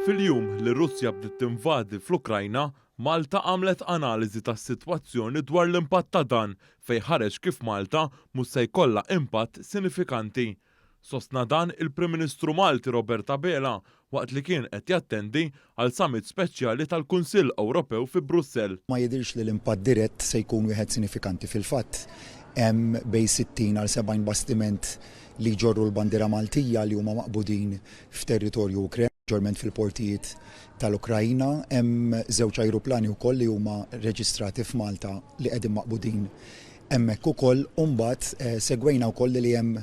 Fil-jum li r-Russja bdiet tinvadi fl-Ukrajna, Malta għamlet analiżi tas-sitwazzjoni dwar l-impatt ta' dan fejn ħareġ kif Malta mhux se jkollha impatt sinifikanti. Sostna dan il-Prim Ministru Malti Robert Abela waqt li kien qed jattendi għal summit speċjali tal-Kunsill Ewropew fi Brussell. Ma jidhirx li l-impatt dirett se jkun wieħed sinifikanti. Fil-fatt, hemm bejn 60 għal 70 bastiment li jġorru l-bandiera Maltija li huma maqbudin f'territorju Ukren, maġġorment fil-portijiet tal-Ukraina. Hemm żewġ ajruplani wkoll li huma reġistrati f'Malta li qegħdin maqbudin hemmhekk ukoll. U mbagħad segwejna wkoll li hemm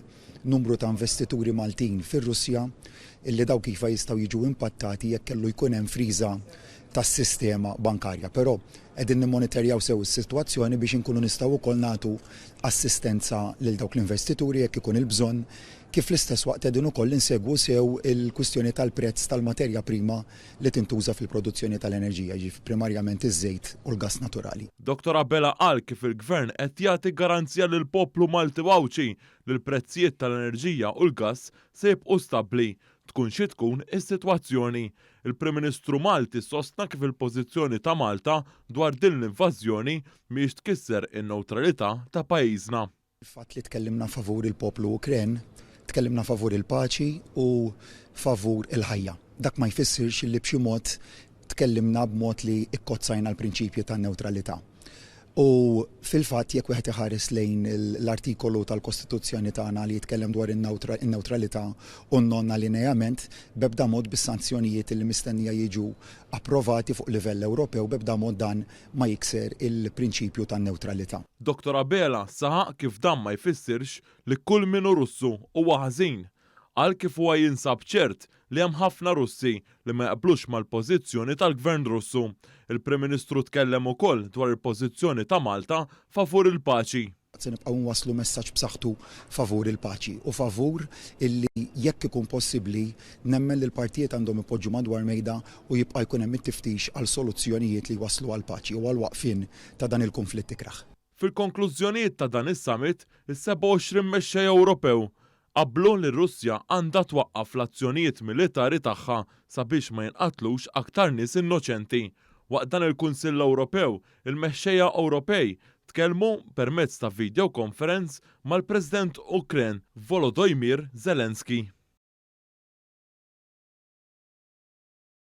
numru ta' investituri Maltin fir-Russja illi dawk iva jistgħu jiġu impattati jekk kellu jkun hemm friża tas-sistema bankarja. Però qegħdin nimmonitorjaw sew is-sitwazzjoni biex inkunu nistgħu wkoll nagħtu assistenza lil dawk l-investituri jekk ikun il-bżonn, kif fl-istess waqt qegħdin ukoll insegwu sew il-kwistjoni tal-prezz tal-materja prima li tintuża fil-produzzjoni tal-enerġija, jiġifieri primarjament iż-żejt u l-gass naturali. Dottor Abela qal kif il-Gvern qed jagħti garanzija lill-poplu Malti u Għawdxi li l-prezzijiet tal-enerġija u l-gass se jibqgħu stabbli, tkun xi tkun is-sitwazzjoni. Il-Prim Ministru Malti sostna kif il-pożizzjoni ta' Malta dwar din l-invażjoni mhijiex tkisser in-newtralità ta' pajjiżna. Il-fatt li tkellimna favur il-poplu Ukren, tkellimna favur il-paċi u favur il-ħajja. Dak ma jfissirx li b'xi mod tkellimna b'mod li kkozzajna l-prinċipji tan-newtralità. U fil-fatt jekk wieħed iħares lejn l-artikolu tal-Kostituzzjoni tagħna li jitkellem dwar in-newtralità u n-non-allineament, b'ebda mod bis-sanzjonijiet li mistennija jiġu approvati fuq livell Ewropew b'ebda mod dan ma jikser il-prinċipju tan-newtralità. Dottor Abela saħaq kif dan ma jfissirx li kull min hu Russu huwa ħażin. Qal kif huwa jinsab ċert li hemm ħafna Russi li ma jaqblux mal-pożizzjoni tal-Gvern Russu. Il-Prim Ministru tkellem ukoll dwar il-pożizzjoni ta' Malta favur il-paċi. Se nibqgħu nwasslu messaġġ b'saħħtu favur il-paċi u favur illi jekk ikun possibbli nemmen li l-partijiet għandhom ipoġġu madwar mejda u jibqa' jkun hemm it-tiftix għal soluzzjonijiet li jwasslu għall-paċi u għall-waqfien ta' dan il-kunflitt ikrah. Fil-konklużjonijiet ta' dan is-summit, is-27 mexxej Ewropew qablu li r-Russja għandha twaqqaf l-azzjonijiet militari tagħha sabiex ma jinqatlux aktar nies innoċenti. Waqt dan il-Kunsill Ewropew, il-mexxejja Ewropej tkellmu permezz ta' video conference mal-President Ukren Volodymyr Zelensky.